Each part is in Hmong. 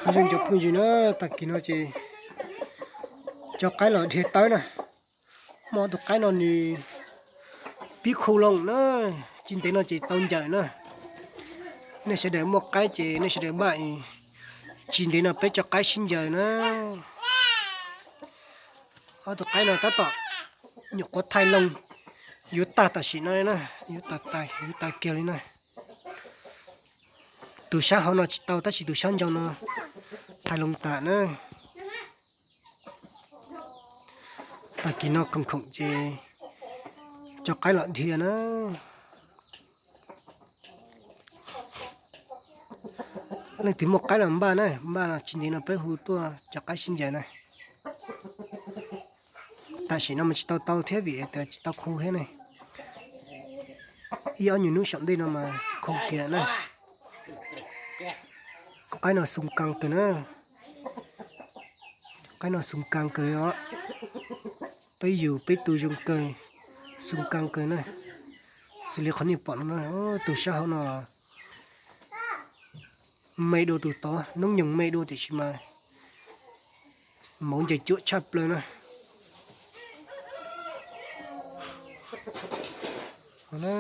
Phooj ywg, cov phooj ywg na, tag kis no ces cov qaib los dhia tawb na. Muaj ob tug qaib no nws pib khu loo na, tsis ntev no ces tau ncaws na. Nej sawv daws muaj qaib ces nej sawv daws npaj, tsis ntev no peb cov qaib sib ncaws na. Ob tug qaib no tab tom nyuam qhuav thais loo yuav tag tam sim no na, yuav tag, yuav tag kiag li na. Tus sab hauv no tsis tau tab sis tus sab ncau no thais loo tas na. Tag kis no khoom khoom ces cov qaib los dhia na. Leej twg muaj qaib los npaj na, npaj tsis ntev no peb hu tuaj cov qaib sib ncaws na. Tam sim no mas tsis tau tau thiab vim tias tsis tau khu thiab ne. Ib ob nyuag hnub saum ntej no mas khu kiag na. Cov qaib no xoo kas kawg na. Qaib no xoo kas kawg os. Peb yug peb tu zoo kawg, xoo kas kawg na. Xws li qhov nej pom no na, tus sab hauv no me dua tus tod, noob nyoog me dua tiam sis mas mauv ncaws cuam tshaj plaws na.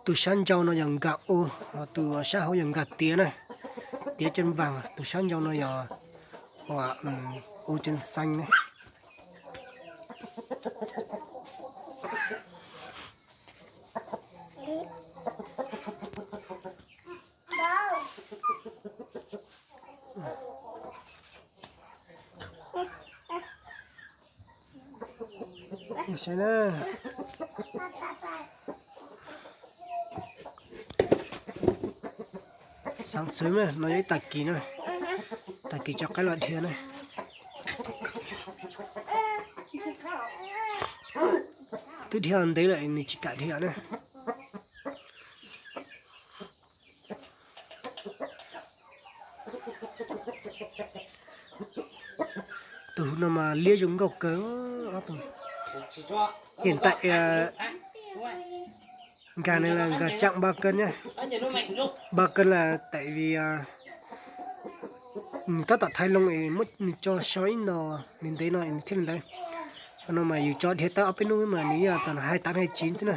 Tus sab ncau no yog nkag u, ho tus sab hauv yog nkag tiav na. Tiav caj vaas, tus sab ncau no yog ua caj xeeb na. Xaav xwv na, no yog ib tag kis na, tag kis cov qaib los dhia na. Twb dhia ntev lawm nws tsis kam dhia na. Tus no mas liab zoo nkauj kawg. Ob tug, hiện tại nkag no là nkag chặng ba cân nhá. Ba cân là tại vì nws tab tom thaiv loo es muab nws tso so ib no, nws ntev no nws thiaj li ntawd. Qhov no mas yus tso dhia tau ob peb hnub mas nws yog tau hai tám hai chín xwb na.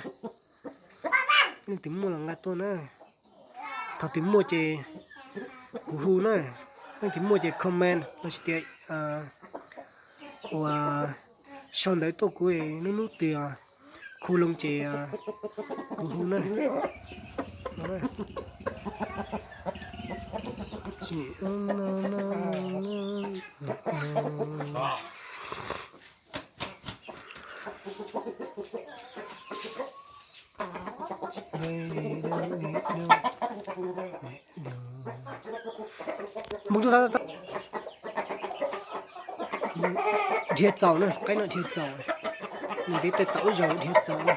Leej twg muaj los nqa tuaj na. Thaum twg muaj ces kuv hu na. Leej twg muaj ces comment los sis tias ua sau ntawv tuaj kuv, lub hnub twg khu loo ces kuv hu na. Mus, dhia txaus na, qaib no dhia txaus. Nws ntev tej tau ib zaug dhia txaus na.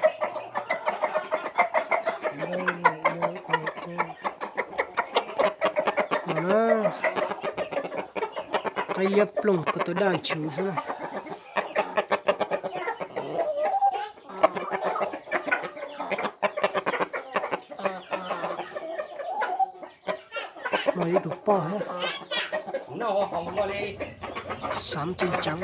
Qaib liab ploog ko taw daj ntswv xwb na. No ib tug poj thiab. Xav tseem ceeb.